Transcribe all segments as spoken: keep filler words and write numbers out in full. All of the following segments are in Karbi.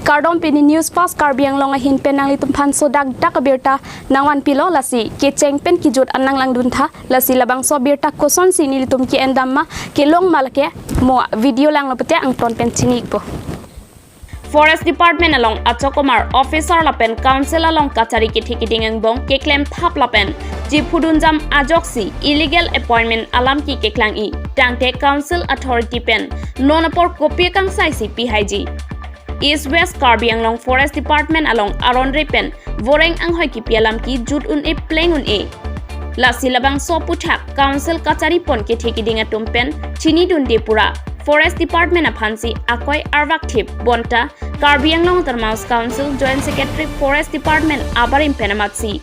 Kardom, pini News Fast Karbi Anglong ahin pen nanglitum aphan sodak dak abirta nangvanpilo, lasi kecheng pen kejut an nanglangdun tha. Lasi labangso abirta kosonsi nelitum ke-endam ma, kelong ma lake, mo video langlo pute angton pen chini-ikpo. Forest Department along achokomar officer lapen Council along kachari kethe keding angbong keklem thap lapen chiphudunjam ajoksi illegal appointment alam ke keklang-i. Tangte Council authority pen non apor kopi akangsaisi pihaiji. East West Karbi Anglong Forest Department along aron-re pen voreng anghoi kipi alam ke jut un-e pleng un-e. Lasi labangso aputhak Council kachari pon kethe keding atum pen chinidunde pura Forest Department aphansi akoi arvakthip, bonta Karbi Anglong Autonomous Council Joint Secretary Forest Department abarim pen amatsi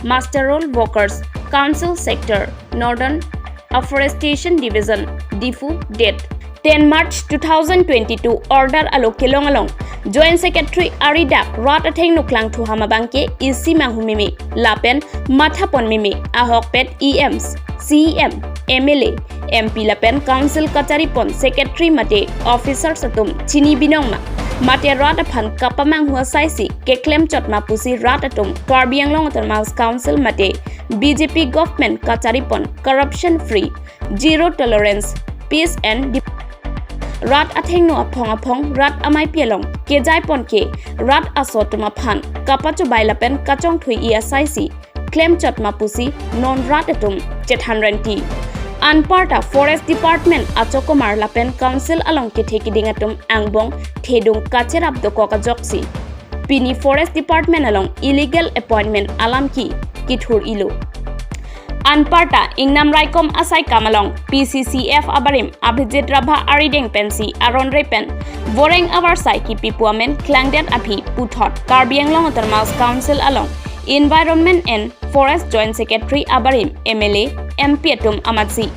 Muster Roll Workers, Council Sector, Northern Afforestation Division, Diphu, date ten March two thousand twenty-two order alo kelong along Joint Secretary ari dak rat athengno klangthu ham abangke isi manghu meme lapen matha pon meme, ahokpet E Ms, C E M, M L A, M P lapen Council kachari pon secretary mate officers atum chini binong ma, mate rat aphan kapamanghu asaisi keklem chot ma pusi rat atum Karbi Anglong Autonomous Council mate B J P government kachari pon corruption free, zero tolerance, peace and de- rat athengno aphong aphong rat ameipi along kejai pon ke rat aso atum aphan kapachobai lapen kachongthui-i asaisi klem chot ma pusi non rat atum chethan renti. Anparta Forest Department achokomar lapen Council along kethe keding atum angbong thedung kacherap dokok ajoksi pini Forest Department along illegal appointment alam ke kethur-ilo. Anparta ingnam raikom asaikam along P C C F abarim Abhijit Rabha arideng pensi aron-re pen voreng avarsai kipi pu amen klangdet aphi puthot Karbi Anglong Autonomous Council along Environment and Forest Joint Secretary abarim M L A, M P atum amatsi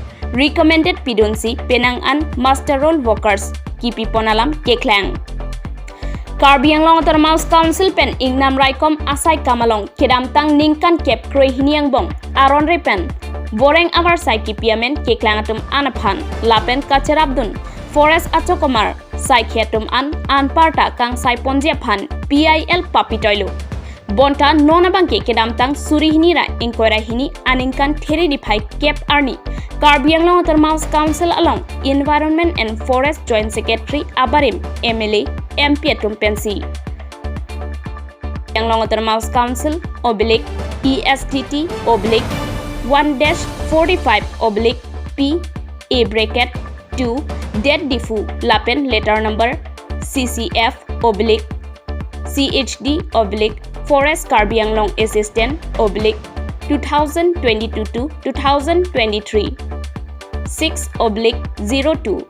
recommended pidunsi penang an muster roll workers kipi pon alam keklang. Karbi Anglong Autonomous Council pen ingnam raikom asaikam along kedamtang ningkan kep krehini angbong aron-re pen voreng avarsai kipi amen keklang atum an aphan lapen kacherapdun forest achokomar saikhi atum an anparta kangsai ponji aphan P I L papitoilo. Bonta non abangke kedamtang suri hini ra ingkoi ra hini aningkan theri niphai kep arni Karbi Anglong Autonomous Council along Environment and Forest Joint Secretary abarim M L A, M P atum pensi Anglong Autonomous Council oblique E S T T oblique one dash forty-five oblique P A bracket two date Diphu lapen letter number C C F oblique C H D oblique Forest Karbi Anglong Assistant oblique two thousand twenty-two to two thousand twenty-three, six oblique zero two,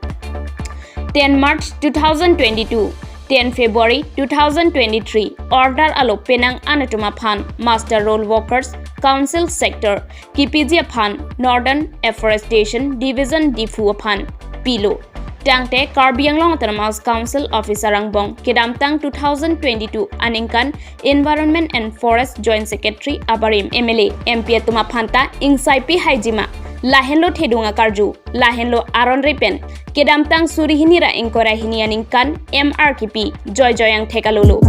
ten March two thousand twenty-two, ten February two thousand twenty-three order alo penang an atum aphan muster roll workers Council Sector kipiji aphan Northern Afforestation Division Diphu aphan pilo. Tangte Karbi Anglong Autonomous Council officer angbong kedamtang two thousand twenty-two aningkan Environment and Forest Joint Secretary abarim M L A, M P atum aphan ta ingsai pihaiji ma, lahenlo thedung akarju, lahenlo aron-re pen kedamtang suri hini ra ingkoi ra hini aningkan M R kipi joijoi angthek alolo.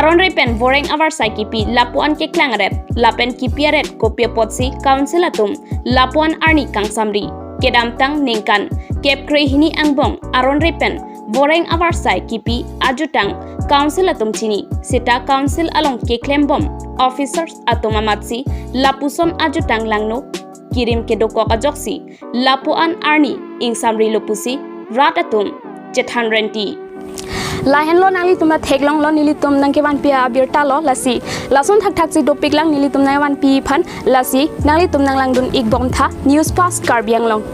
Aron-re pen voreng avarsai kipi lapuan keklang aret, lapen kipi aret kopi apotsi Council atum lapuan arni kangsamri. Kedamtang ningkan kep krehini angbong aron-re pen voreng avarsai kipi ajutang Council atum chini, seta Council along keklembom officers atum amatsi lapuson ajutang langno kirim kedokok ajoksi lapuan arni ingsamrilo pusi rat atum chethan renti. Lahenlo nanglitum ta theklonglo, nelitum nangkevanpi abirta lo, lasi lason thakthak si dopiklang nelitum nangvanpi aphan, lasi nanglitum nanglangdun-ikbom tha News Fast Karbi Anglong.